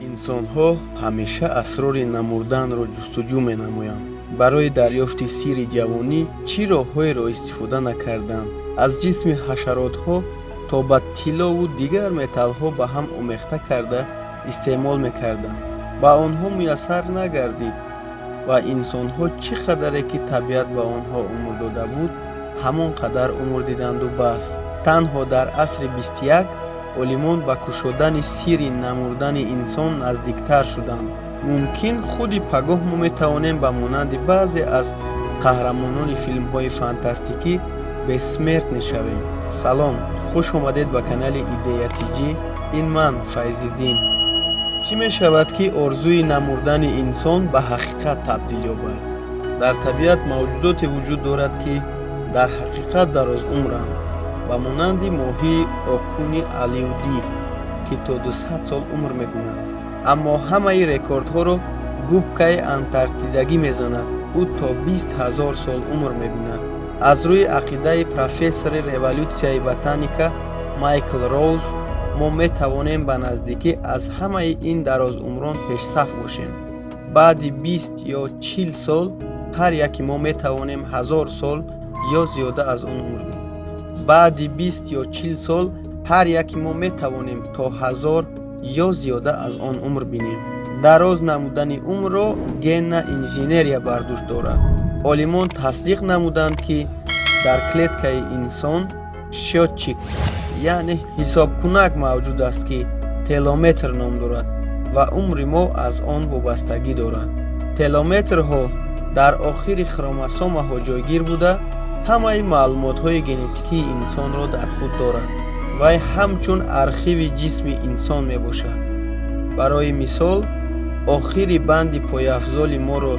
Инсонҳо ҳамеша асрори намурданро ҷустуҷӯ менамоянд. Барои дарёфти сирри ҷавонӣ чӣ роҳҳоеро истифода накарданд: аз ҷисми ҳашаротҳо то ба тиллову дигар металлҳо ба ҳам омехта карда истеъмол мекарданд. Ба онҳо муяссар нагардид ва инсонҳо чӣ қадаре ки табиат ба онҳо умр дода буд, ҳамон қадар умр диданду бас. Танҳо дар асри 21 олимон ба кушодани сирри намурдани инсон наздиктар шуданд. Мумкин, худи пагоҳ мо метавонем ба монанди баъзе аз қаҳрамонони филмҳои фантастикӣ бессмертный шавем. Салом, хуш омадед ба канали Идея Тҷин ман Файзиддин. Чӣ мешавад, ки орзуи намурдани инсон ба ҳақиқат табдил ёбад? Дар табиат мавҷудоте вуҷуд дорад, ки дар ҳақиқат дарозумранд, ба монанди моҳии окуни алеудӣ, ки то 200 сол умр мебинад. Аммо ҳамаи рекордҳоро губкаи антарктидагӣ мезанад. Ӯ то 20 000 сол умр мебинад. Аз рӯи ақидаи профессори эволютсияи ботаника Майкл Роуз, мо метавонем ба наздикӣ аз ҳамаи ин дарозумрон пешсаф бошем. Баъди 20 ё 40 сол ҳар яки мо метавонем 1000 сол ё зиёда аз он умр бинем. Баъди 20 ё 40 сол ҳар яки мо метавонем то 1000 ё зиёда аз он умр бинем. Дароз намудани умрро генна инженерия бар дӯш дорад. Олимон тасдиқ намуданд, ки дар клеткаи инсон счётчик, яъне ҳисобкунак мавҷуд аст, ки телометр ном дорад ва умри мо аз он вобастагӣ дорад. Телометрҳо дар охири хромосомаҳо ҷойгир буда, ҳамаи маълумотҳои генетикии инсонро дар худ дорад. Вай ҳамчун архиви ҷисми инсон мебошад. Барои мисол, охири банди пойафзоли моро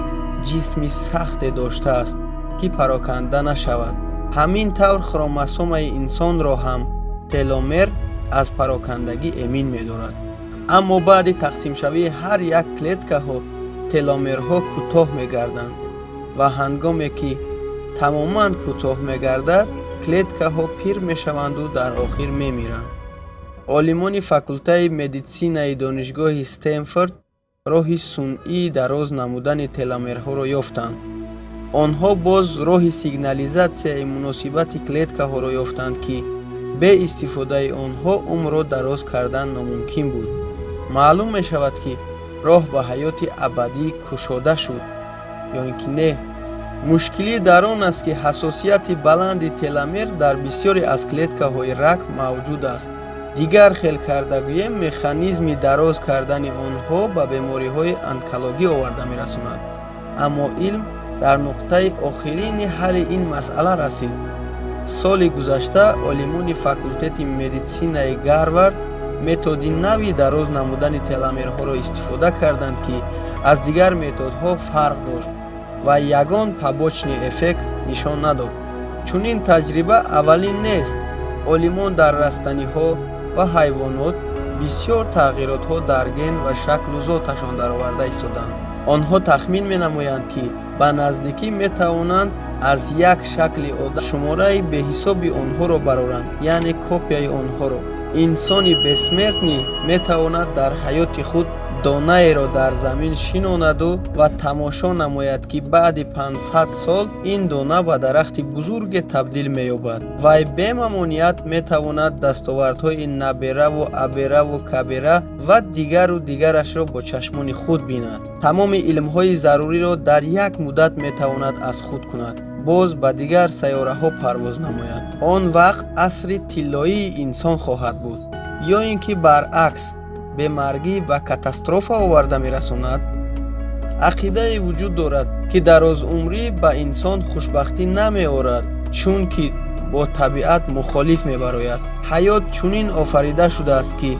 ҷисми сахте доштааст, ки пароканда нашавад. Ҳамин тавр хромосомаи инсонро ҳам теломер аз парокандагӣ эмин медорад. Аммо баъди тақсимшавии ҳар як клеткаҳо теломерҳо кӯтоҳ мегарданд ва ҳангоме ки тамоман кӯтоҳ мегардад, клеткаҳо пир мешаванду дар охир мемиранд. Олимони факултаи медитсинаи Донишгоҳи Стенфорд роҳи сунъии дароз намудани теломерҳоро ёфтанд. Онҳо боз роҳи сигнализатсияи муносибати клеткаҳоро ёфтанд, ки бе истифодаи онҳо умрро дароз кардан номумкин буд. Маълум мешавад, ки роҳ ба ҳаёти абадӣ кушода шуд ё ин ки не. Мушкилӣ дар он аст, ки ҳассосияти баланди теломер дар бисёре аз клеткаҳои рак мавҷуд аст. Дигар хел карда гӯем, механизми дароз кардани онҳо ба бемориҳои онкологӣ оварда мерасонад. Аммо илм дар нуқтаи охирини ҳалли ин масъала расид. Соли гузашта олимони факултети медитсинаи Гарвард методи нави дароз намудани теломерҳоро истифода карданд, ки аз дигар методҳо фарқ дошт ва ягон побочный эффект нишон надод. Чунин таҷриба аввалин нест. Олимон дар растаниҳо ва ҳайвонот бисёр тағйиротҳо дар ген ва шаклу зоташон дароварда истоданд. Онҳо тахмин менамоянд, ки ба наздикӣ метавонанд аз як шакли одам шумораи беҳисоби онҳоро бароранд, яъне копияи онҳоро. Инсони бессмертный метавонад дар ҳаёти худ донаеро дар замин шинонаду ва тамошо намояд, ки баъди 500 сол ин дона ба дарахти бузурге табдил меёбад. Вай бемамоният метавонад дастовардҳои набераву абераву кабера ва дигару дигарашро бо чашмони худ бинад. Тамоми илмҳои заруриро дар як муддат метавонад аз худ кунад, боз ба дигар сайёраҳо парвоз намояд. Он вақт асри тиллоии инсон хоҳад буд. Ё ин ки баръакс, бемаргӣ ба катастрофа оварда мерасонад? Ақидае вуҷуд дорад, ки дарозумрӣ ба инсон хушбахтӣ намеорад, чунки бо табиат мухолиф мебарояд. Ҳаёт чунин офарида шудааст, ки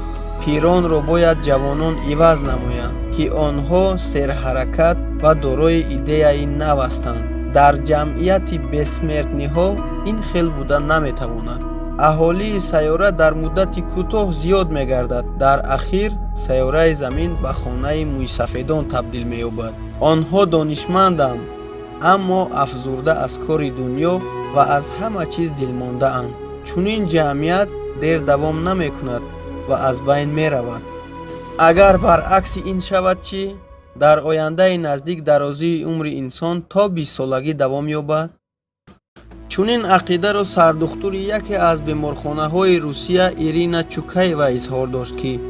пиронро бояд ҷавонон иваз намоянд, ки онҳо серҳаракат ва дорои идеяи нав ҳастанд. Дар ҷамъияти бессмертный ҳо ин хел буда наметавонад. Аҳолии сайёра дар муддати кӯтоҳ зиёд мегардад. Дар ахир сайёраи Замин ба хонаи мӯйсафедон табдил меёбад. Онҳо донишманданд, аммо афзурда аз кори дунё ва аз ҳама чиз дилмондаанд. Чунин ҷамъият дер давом намекунад ва аз байн меравад. Агар баръакси ин шавад чӣ? Дар ояндаи наздик дарозии умри инсон то 20-солагӣ давом ёбад? Чунин ақидаро сардухтури яке аз беморхонаҳои Русия Ирина Чукаева изҳор дошт, ки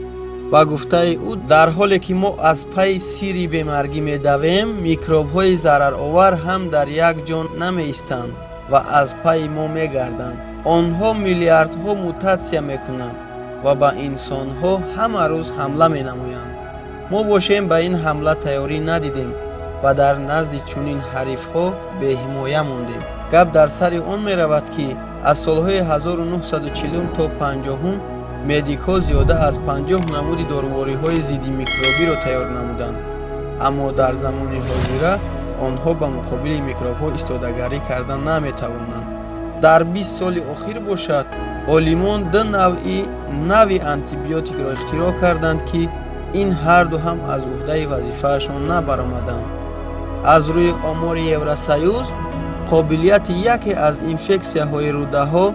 ба гуфтаи ӯ, дар ҳоле ки мо аз пайи сирри бемаргӣ медавем, микробҳои зараровар ҳам дар як ҷо намеистанд ва аз пайи мо мегарданд. Онҳо миллиардҳо мутатсия мекунанд ва ба инсонҳо ҳама рӯз ҳамла менамоянд. Мо бошем, ба ин ҳамла тайёрӣ надидем ва дар назди чунин ҳарифҳо беҳимоя мондем. Гап дар сари он меравад, ки аз солҳои 1940 то 50 медикҳо зиёда аз 50 намуди дорувориҳои зидди микробиро тайёр намуданд, аммо дар замони ҳозира онҳо ба муқобили микробҳо истодагарӣ карда наметавонанд. Дар 20 соли охир бошад, олимон ду навъи нави антибиотикро ихтироъ карданд, ки ин ҳарду ҳам аз уҳдаи вазифаашон набаромаданд. Аз рӯи омори Евросоюз, қобилияти яке аз инфексияҳои рӯдаҳо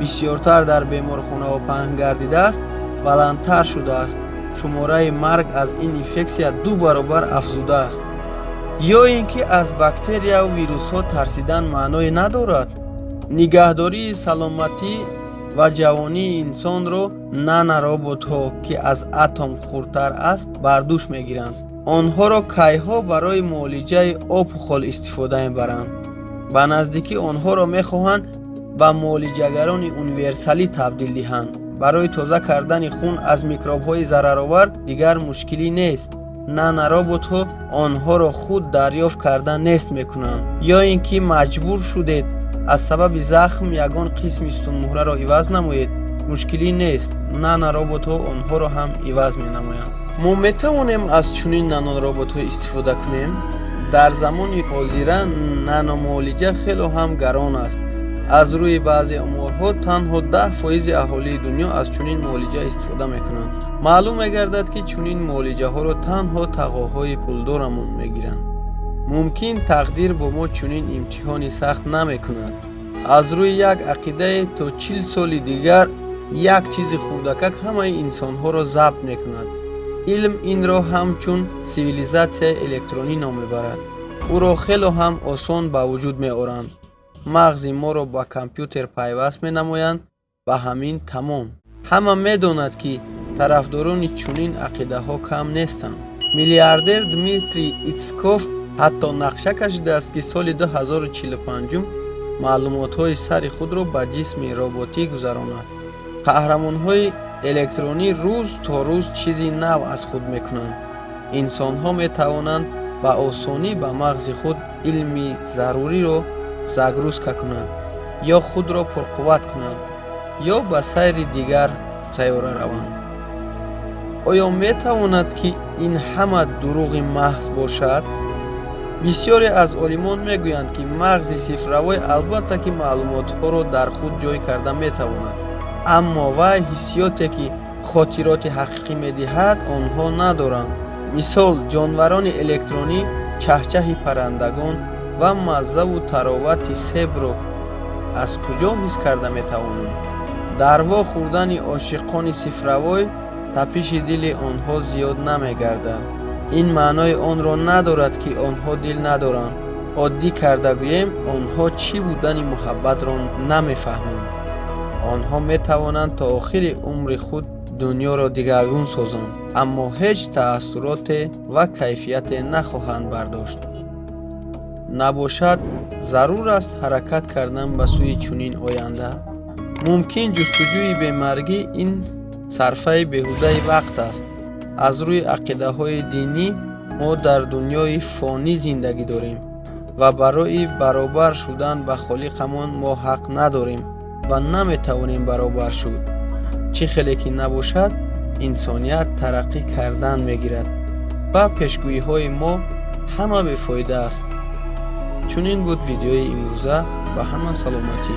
бисёртар дар беморхонаҳо паҳн гардидааст, баландтар шудааст. Шумораи марг аз ин инфексия ду баробар афзудааст. Ё ин ки аз бактерияву вирусҳо тарсидан маъное надорад? Нигаҳдории саломатӣ ва ҷавонии инсонро нанороботҳо, ки аз атом хурдтар аст, бар дӯш мегиранд. Онҳоро кайҳо барои муолиҷаи опухоль истифода мебаранд. Ба наздикӣ онҳоро мехоҳанд ба муолиҷагарони универсалӣ табдил диҳанд. Барои тоза кардани хун аз микробҳои зараровар дигар мушкилӣ нест. Нанороботҳо онҳоро худ дарёфт карда нест мекунанд. Ё ин ки маҷбур шудед аз сабаби захм ягон қисми сутунмуҳраро иваз намоед, мушкилӣ нест, нанороботҳо онҳоро ҳам иваз менамоянд. Мо метавонем аз чунин нанороботҳо истифода кунем? Дар замони ҳозира наномуолиҷа хело ҳам гарон аст. Аз рӯи баъзе оморҳо, танҳо 10 фоизи аҳолии дунё аз чунин муолиҷа истифода мекунанд. Маълум мегардад, ки чунин муолиҷаҳоро танҳо тағоҳои пулдорамон мегиранд. Мумкин, тақдир бо мо чунин имтиҳони сахт намекунад. Аз рӯи як ақидае, то 40 соли дигар як чизи хурдакак ҳамаи инсонҳоро забт мекунад. Илм инро ҳамчун сивилизатсияи электронӣ ном мебарад. Ӯро хело ҳам осон ба вуҷуд меоранд. Мағзи моро ба компютер пайваст менамоянд, ба ҳамин тамом. Ҳама медонад, ки тарафдорони чунин ақидаҳо кам нестанд. Миллиардер Дмитрий Итсков ҳатто нақша кашидааст, ки соли 2045 маълумотҳои сари худро ба ҷисми роботӣ гузаронад. Қаҳрамонҳои электронӣ рӯз то рӯз чизи нав аз худ мекунанд. Инсонҳо метавонанд ба осонӣ ба мағзи худ илми заруриро загрузка кунанд, ё худро пурқувват кунанд, ё ба сайри дигар сайёра раванд. Оё метавонад, ки ин ҳама дурӯғи маҳз бошад? Бисёре аз олимон мегӯянд, ки мағзи цифровой албатта ки маълумотҳоро дар худ ҷой карда метавонад, аммо вай ҳиссиёте, ки хотироти ҳақиқӣ медиҳад, онҳо надоранд. Мисол, ҷонварони электронӣ чаҳчаҳи паррандагон ва маззаву таровати себро аз куҷо ҳис карда метавонанд? Дар вохӯрдани ошиқони цифровой тапиши дили онҳо зиёд намегардад. Ин маънои онро надорад, ки онҳо дил надоранд. Оддӣ карда гӯем, онҳо чӣ будани муҳаббатро намефаҳманд. Онҳо метавонанд то охири умри худ дунёро дигаргун созанд, аммо ҳеҷ таассуроте ва кайфияте нахоҳанд бардошт. Набошад, зарур аст ҳаракат кардан ба сӯи чунин оянда? Мумкин, ҷустуҷӯи бемаргӣ ин сарфаи беҳудаи вақт аст. Аз рӯи ақидаҳои динӣ, мо дар дунёи фонӣ зиндагӣ дорем ва барои баробар шудан ба Холиқамон мо ҳақ надорем ва наметавонем баробар шуд. Чӣ хеле ки набошад, инсоният тараққӣ кардан мегирад ва пешгӯиҳои мо ҳама бефоида аст. Чунин буд видеои имрӯза. Ба ҳама саломатӣ.